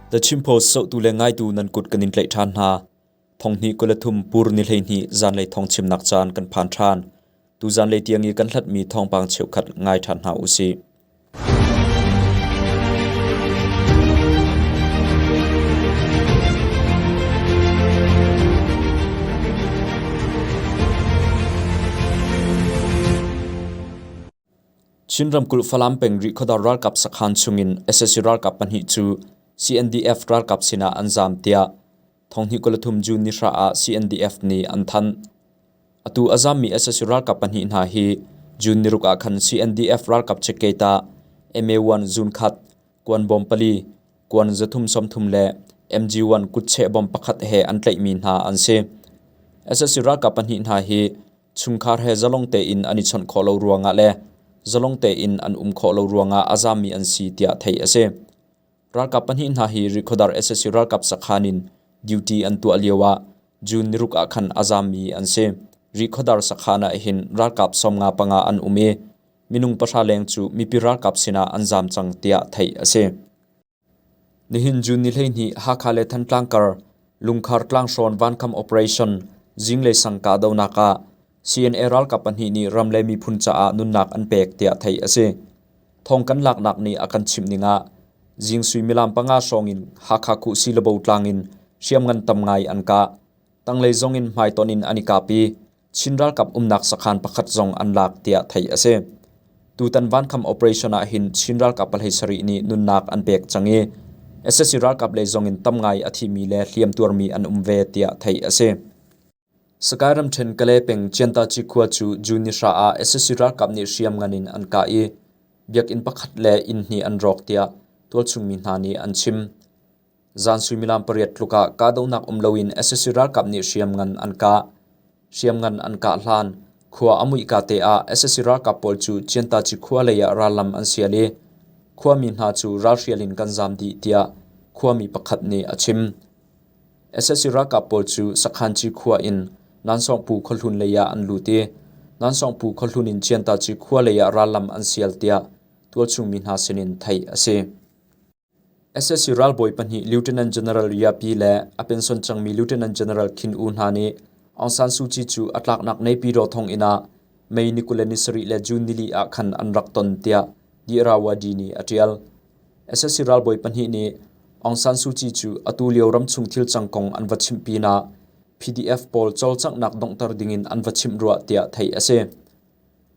The Chin Post zohtu le ngaitu nan kut kan in tlaih ṭhan hna. Thonghnih 23 pur ni 12 zanlei thawngchimnak caan kan phan ṭhan. Tu zanlei tiang i kan hlatmi thawngpang cheukhat ngai ṭhan hna usih. Chin ramkulh Falam peng Rihkhawdar ralkap sakhan chungin sac ralkap pahnih cu CNDF ralkap sinah an zaam tiah thonghnih 23 June nihra ah CNDF nih an thanh. Atu a zaammi sac ralkap pahnih hna hi June niruk ah khan CNDF ralkap checkgate ah MA1 zun khat, kuan bawm pali, kuan 330 le MG1 kutcheh bom pakhat he an tlaihmi hna an si. Sac ralkap pahnih hna hi chungkhar he zalong tein an i chawnh khawh lo ruangah le zalong tein an um khawh lo ruangah a zaammi an si tiah theih a si. Ralkap pahnih hna hi Rikhodar sac ralkap sakhan in duty an tuah lio ah June niruk ah khan a zaammi an si. Rikhodar sakhan ah hin ralkap 55 an um i minung 0 leng cu mipi ralkap sinah an zaam cang tiah theih a si. Nihin June ni 12 Hakha le Thantlang kar Lungkhar tlanghrawn vankham operation zinglei sang kahdohnak ah CNA ralkap pahnih nih ram le miphun caah nunnak an pek tiah theih a si. Thawng kan laknak nih a kan chimh ning ah zing suimilam panga hrawng in Hakha Khuhsi Labo tlang in hriamngan tam ngai an kah. Tanglei zong in hmaitonh in an i kap i Chin ralkap umnak sakhan pakhat zong an lak tiah theih a si. Tutan vankham operation ah hin Chin ralkap 17 nih nunnak an pek cang i sac ralkap lei zong in tam ngai a thimi le hliam tuarmi an um ve tiah theih a si. Sakae ramṭhen Kalay peng Ciantaci khua cu June ni hra ah sac ralkap nih hriamngan in an kah i biakinn pakhat le inn hnih an rawk tiah tualchung mi hna nih an chim. Zan suimilam pariat tluk ah kahdohnak um loin sac ralkap nih hriamngan an kah. Hriamngan an kah hlan khua a muihka te ah sac ralkap pawl cu Ciantaci khua lei ah rallam an sial i khuami hna cu ralhrial in kan zaam dih tiah khuami pakhat nih a chim. Sac ralkap pawl cu Sakhanci khua in Nansawngpu khuahlun lei ah an lut i Nansawngpu khuahlun in Ciantaci khua lei ah rallam an sial tiah tualchung mi hna sinin theih a si. Sac ralbawi pahnih Lieutenant General Yapi le a pension cangmi Lieutenant General Khin U hna nih Aung San Suu Kyi cu a tlaknak Naypyidaw thonginn ah May ni 27 le June nili ah khan an rak ton tiah The Irrawaddy nih a ṭial. Sac ralbawi pahnih nih Aung San Suu Kyi cu atu lio ramchung thil cang kong an va chimh pinah PDF pawl cawlcanghnak donghter dingin an va chimh rua tiah theih a si.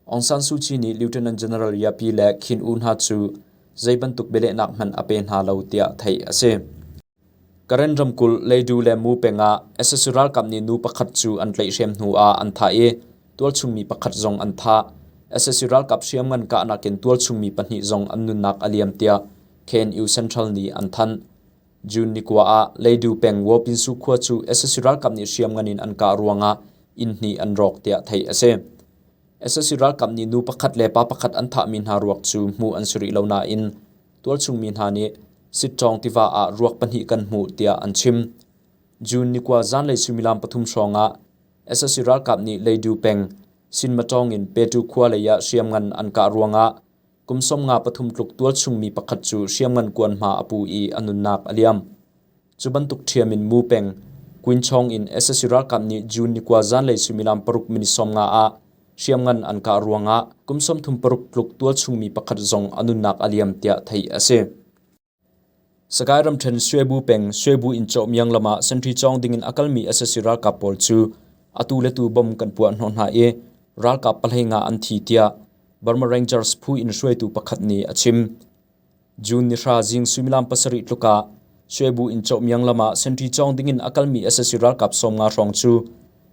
Aung San Suu Kyi nih Lieutenant General Yapi le Khin U hna cu zei bantuk bialehnak hmanh a pe hna lo tiah theih a si. Karen ramkulh Leidu le Mu peng ah sac ralkap nih nu pakhat cu an tlaihhrem hnu ah an thah i tualchung mi pakhat zong an thah. Sac ralkap hriamngan kahnak in tualchung mi pahnih zong an nunnak a liam tiah KNU Central nih an thanh. June ni kua ah Leidu peng Wopinsu khua cu sac ralkap nih hriamngan in an kah ruangah inn hnih an rawk tiah theih a si. Sac ralkap nih nu pakhat le pa pakhat an thahmi hna ruak cu hmuh an si rih lo nain tualchung mi hna nih Sittawng tiva ah ruak pahnih kan hmuh tiah an chim. June ni kua zanlei suimilam pathum hrawng ah sac ralkap nih Leidu peng Sinmatawng in Petu khua lei ah hriamngan an kah ruangah kum 53 tluk tualchung mi pakhat cu hriamngan kuan hma a pu i a nunnak a liam. Cu bantuk ṭhiam in Mu peng Quinchong in sac ralkap nih June ni kua zanlei suimilam paruk minute 50 ah hriamngan an kah ruangah kum 36 tluk tualchung mi pakhat zong a nunnak a liam tiah theih a si. Sagaing ramṭhen Suebu peng Suebu in Cawhmiang lam ah sentry cawng dingin a kalmi sac ralkap pawl cu atu le tu bom kan puah hnawh hna i ralkap 15 an thi tiah Burma Rangers phu in hruaitu pakhat nih a chim. June ni hra zing suimilam pasarih tluk ah Suebu in Cawhmiang lam ah sentry cawng dingin a kalmi sac ralkap 50 hrawng cu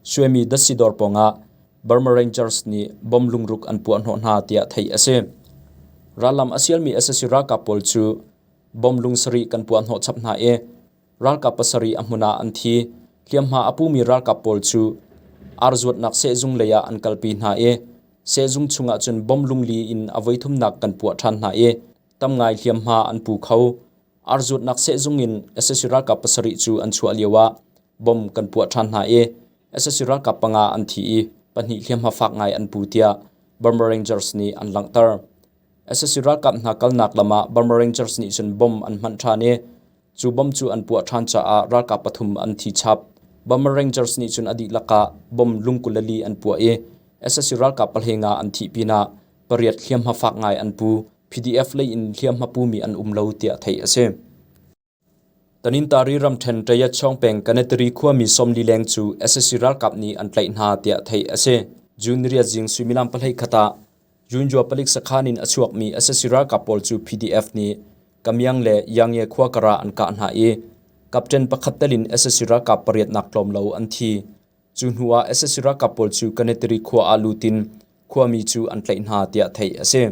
Suemi datsi dawr pawngah Burma Rangers nih bom lungruk an puah hnawh hna tiah theih a si. Rallam a sialmi sac ralkap pawl cu bom lung sarih kan puah hnawh chap hna i ralkap pasarih a hmun ah an thi. Hliamhma a pumi ralkap pawl cu arzuatnak sehzung lei ah an kalpi hna i sehzung chungah cun bom lungli in a voithumnak kan puah ṭhan hna i tam ngai hliamhma an pu kho. Arzuatnak sehzung in sac ralkap pasarih cu an chuah lio ah bom kan puah ṭhan hna i sac ralkap panga an thi i pahnih hliamhma fak ngai an pu tiah Burma Rangers nih an langhter. Sac ralkap hna kalnak lam ah Burma Rangers nih cun bom an hmanh ṭhan i Cu bomb cu an puah ṭhan caah ralkap pathum an thi chap. Burma Rangers nih cun a dihlak ah bomb lung 24 an puah i sac ralkap 15 an thih pinah pariat hliamhma fak ngai an pu. PDF lei in hliamhma pumi an um lo tiah theih a si. Tanintari ramṭhen Ṭayatchawng peng Kanetari khuami 40 leng cu sac ralkap nih an tlaih hna tiah theih a si. June 8 zing suimilam 11 ah Yunjua palik sakhan in a chuakmi sac ralkap pawl cu PDF nih Kamyang le Yangye khua kar ah an kah hna i kapṭen pakhat tel in sac ralkap pariatnak tlawm lo an thi. Cu hnu ah sac ralkap pawl cu Kanetari khua ah lut in khuami cu an tlaih hna tiah theih a si.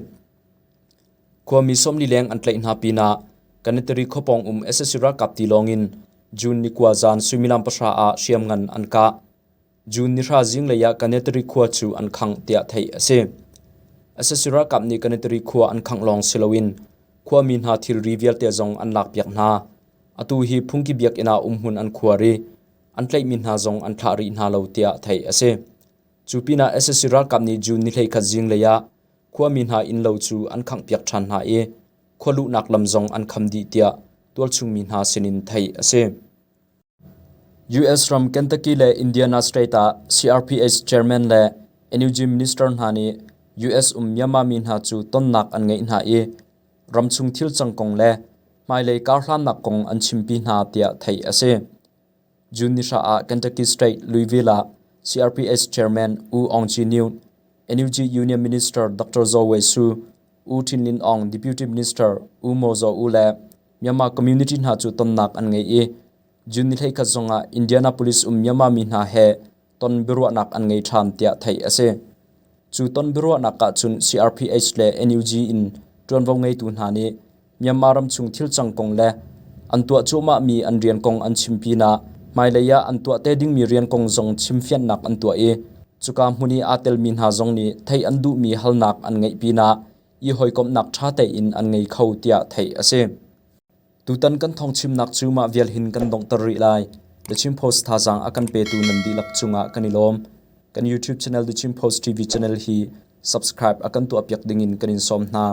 Khuami 40 leng an tlaih hna pinah Kanetari khuapawng um sac ralkap tilawng in June ni 9 zan suimilam 9 ah hriamngan an kah. June ni 3 zinglei ah Kanetari khua cu an khangh tiah theih a si. Sac ralkap nih Kanetari khua an khangh lawng si loin khuami hna thilri vialte zong an lakpiak hna. Atu hi phungki biakinn ah umhmun an khuar i an tlaihmi hna zong an thlah rih hna lo tiah theih a si. Cu pinah sac ralkap nih June ni 11 zinglei ah khuami hna innlo cu an khanghpiak ṭhan hna i khua luhnak lam zong an kham dih tiah tualchung mi hna sinin theih a si. US ram Kentucky le Indiana state ah CRPH chairman le NUG minister hna nih US um Myanmar mi hna cu tonnak an ngeih hna i ramchung thil cang kong le hmailei karhlannak kong an chimpi hna tiah theih a si. June ni 9 ah Kentucky State Louisville ah CRPH Chairman U Aung Kyi Nyunt, NUG Union Minister Dr. Zaw Wei Su, U Htin Lin Aung Deputy Minister U Maw Zaw U le Myanmar community hna cu tonnak an ngei i June ni 11 zongah Indianapolis um Myanmar mi hna he ton biaruahnak an ngei ṭhan tiah theih a si. Cu ton biaruahnak ah cun CRPH le NUG in ṭuanvo ngeitu hna nih Myanmar ramchung thilcang kong le an tuah cuahmahmi an rian kong an chim pinah hmailei ah an tuah te dingmi rian kong zong chimfianhnak an tuah i cuka hmun i aa telmi hna zong nih theih an duhmi halnak an ngeih pinah i hawikomhnak ṭha tein an ngei kho tiah theih a si. Tutan kan thawngchimnak cu mah vial hin kan donghter rih lai. The Chin Post thazaang a kan petu nan dihlak cungah kan i lawm. Kan YouTube channel The Chin Post TV channel hi subscribe a kan tuahpiak dingin kan in sawm hna.